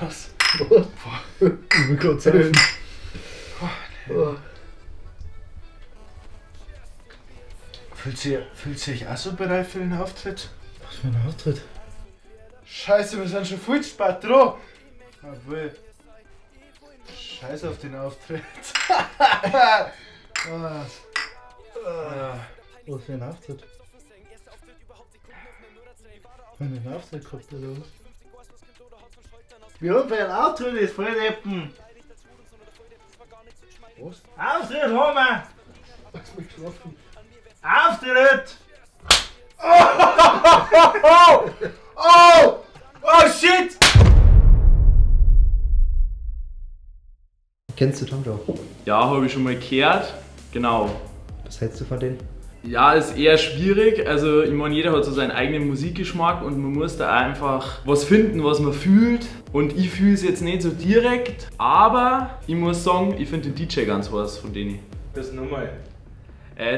Was? Was? Ich will grad saufen. Oh. Fühlt sich auch so bereit für den Auftritt? Was für ein Auftritt? Scheiße, wir sind schon viel zu spät dran. Obwohl. Scheiß auf den Auftritt. Was? Ah. Was für ein Auftritt? Haben wir einen Auftritt gehabt oder was? Wir haben für einen Auftritt ist voll deppen. Was? Auftritt haben wir! Hast du mich geschlafen? Auftritt! Oh! Oh! Oh shit! Kennst du Tom Joe? Ja, habe ich schon mal gehört. Genau. Was hältst du von denen? Ja, ist eher schwierig. Also, ich meine, jeder hat so seinen eigenen Musikgeschmack und man muss da einfach was finden, was man fühlt. Und ich fühle es jetzt nicht so direkt, aber ich muss sagen, ich finde den DJ ganz heiß von denen. Das nochmal.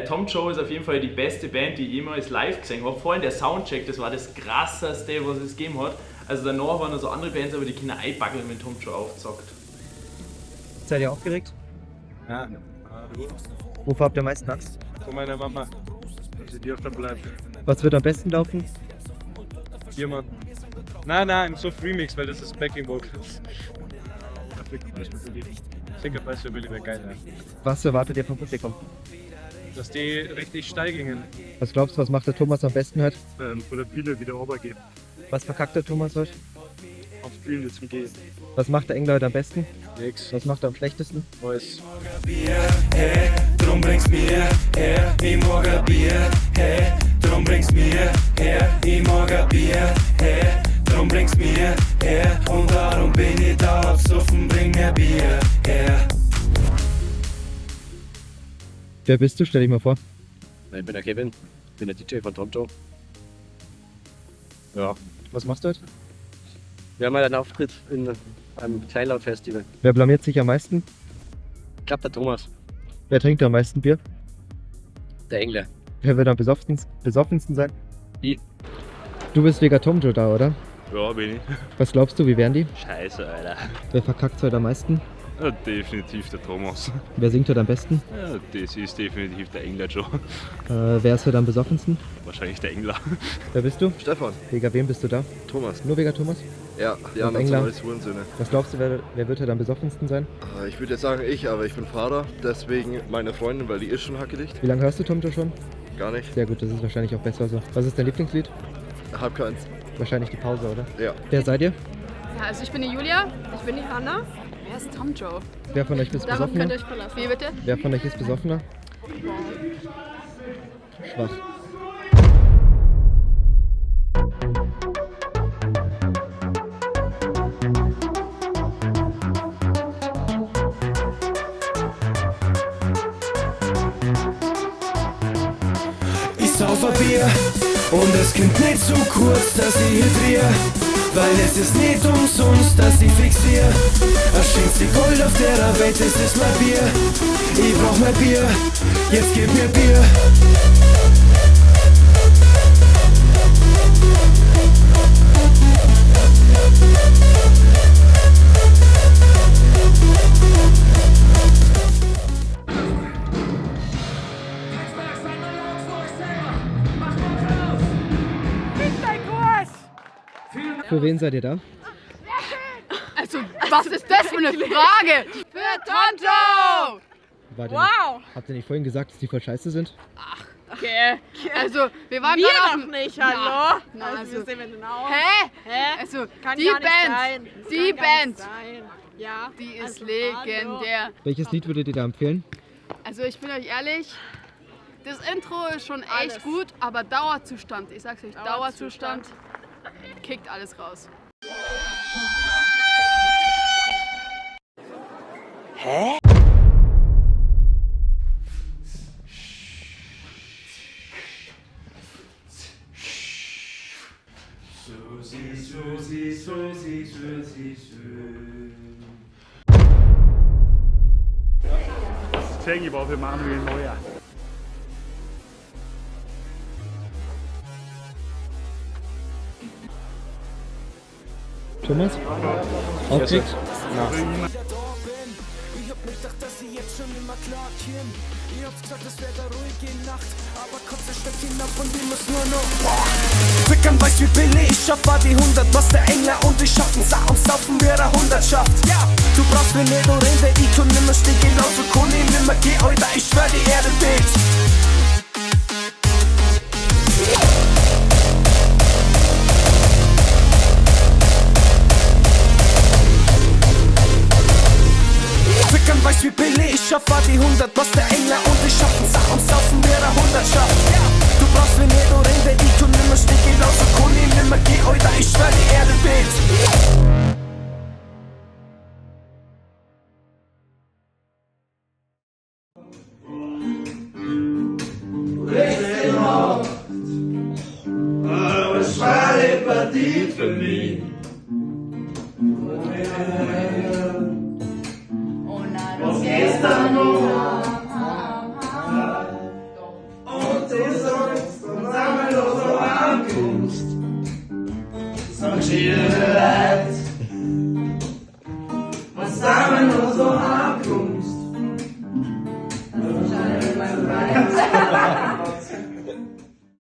Tom Joe ist auf jeden Fall die beste Band, die ich jemals live gesehen habe. Vor allem der Soundcheck, das war das krasseste, was es gegeben hat. Also danach waren noch so andere Bands, aber die Kinder einbackeln, wenn Tom Joe aufzockt. Seid ihr aufgeregt? Ja. Wovor habt ihr am meisten Angst? Von meiner Mama. Dass sie dir bleibt. Was wird am besten laufen? Jemand. Nein, nein, so Remix, weil das ist Backing Vocals. Sicher weißt du, wäre geil. Ja. Was erwartet ihr vom Publikum? Dass die richtig steil gingen. Was glaubst du, was macht der Thomas am besten heute? Von der Bühne wieder runtergehen. Was verkackt der Thomas heute? Auf die Bühne zum Gehen. Was macht der Engler heute am besten? Nix. Was macht er am schlechtesten? Alles. Hey, drum bring's mir her, ich mag ein Bier, hey, drum bring's mir her, ich mag ein Bier, hey, drum bring's mir her, und darum bin ich da, absoffen, bring mir Bier her. Wer bist du? Stell dich mal vor. Ich bin der Kevin, bin der DJ von Tom Joe. Ja. Was machst du heute? Wir haben halt einen Auftritt in einem Kleinlaut-Festival. Wer blamiert sich am meisten? Ich glaube, der Thomas, Wer trinkt am meisten Bier? der Engler. Wer wird am besoffensten sein? Ich. Du bist wegen Tom Joe da, oder? Ja, bin ich. Was glaubst du, wie wären die? Scheiße, Alter. Wer verkackt heute am meisten? Ja, definitiv der Thomas. Wer singt heute am besten? Ja, das ist definitiv der Engler Joe. Wer ist heute am besoffensten? Wahrscheinlich der Engler. Wer bist du? Stefan, Wegen wem bist du da? Thomas. Nur wegen Thomas? Ja, die Und anderen sind Engler. alles Hurensöhne. Was glaubst du, wer wird heute am besoffensten sein? Ah, ich würde jetzt sagen ich, aber ich bin Fahrer. Deswegen meine Freundin, weil die ist schon hackedicht. Wie lange hörst du Tom Joe schon? Gar nicht. Sehr gut, das ist wahrscheinlich auch besser so. Was ist dein Lieblingslied? Hab keins. Wahrscheinlich die Pause, oder? Ja. Wer seid ihr? Ja, also ich bin die Julia. Ich bin die Hanna. Wer ist Tom Joe? Wer von euch ist Darauf besoffener? könnt ihr euch verlassen. Wie bitte? Wer von euch ist besoffener? Schwach. Ich sauf ein Bier und es kommt nicht zu kurz, dass ich hier drehe, weil es ist nicht umsonst, dass ich fixier. Das schönste Gold auf der Welt, das ist mein Bier. Ich brauch mein Bier, jetzt gib mir Bier. Für wen seid ihr da? Also, was ist das für eine Frage? Für Tom Joe! Wart ihr Wow! Nicht, habt ihr nicht vorhin gesagt, dass die voll scheiße sind? Okay. Also, wir waren Wir gerade auf doch dem- nicht, hallo? Na, also, also, wir sehen wir denn auch. Hä? Hä? Also, Kann die gar nicht Band, sein. Das die kann gar nicht Band, sein. Ja. die ist Also, legendär. Welches Lied würdet ihr da empfehlen? Also, ich bin euch ehrlich, das Intro ist schon echt Alles. gut, aber Dauerzustand, ich sag's euch, Dauerzustand kickt alles raus. Susi, Susi, Susi, Susi, schön. Das zeige ich war für Manuel Neuer. Thomas? Aufgeregt? Nein. Ich hab nicht gedacht, dass ich jetzt schon immer klar komm. Ich hab's gesagt, es wär eine ruhige Nacht, aber Kotze steckt hinab und ich muss nur noch Fickern weiß wie Billy, ich schaff die 100, was der Engler und ich schaffen sah und saufen wir eine Hundertschaft. Ja, du brauchst mir nicht nur reden, ich komm nimmer steh genauso kann ich nimmer geh, Alter, ich schwör die Erde bebt. Fickern weiß wie Billy, ich schaff die 100, was der Engler und ich schaffen sah und saufen wir eine Hundertschaft. Ja, du brauchst mir nicht nur reden, ich komm nimmer steh genauso kann ich nimmer geh, Alter, ich schwör die Erde bebt. Partie für mich. Was gestern noch Und du sagst, und sammellos so ankommst. Sagen schiere Leid. Was sammellos so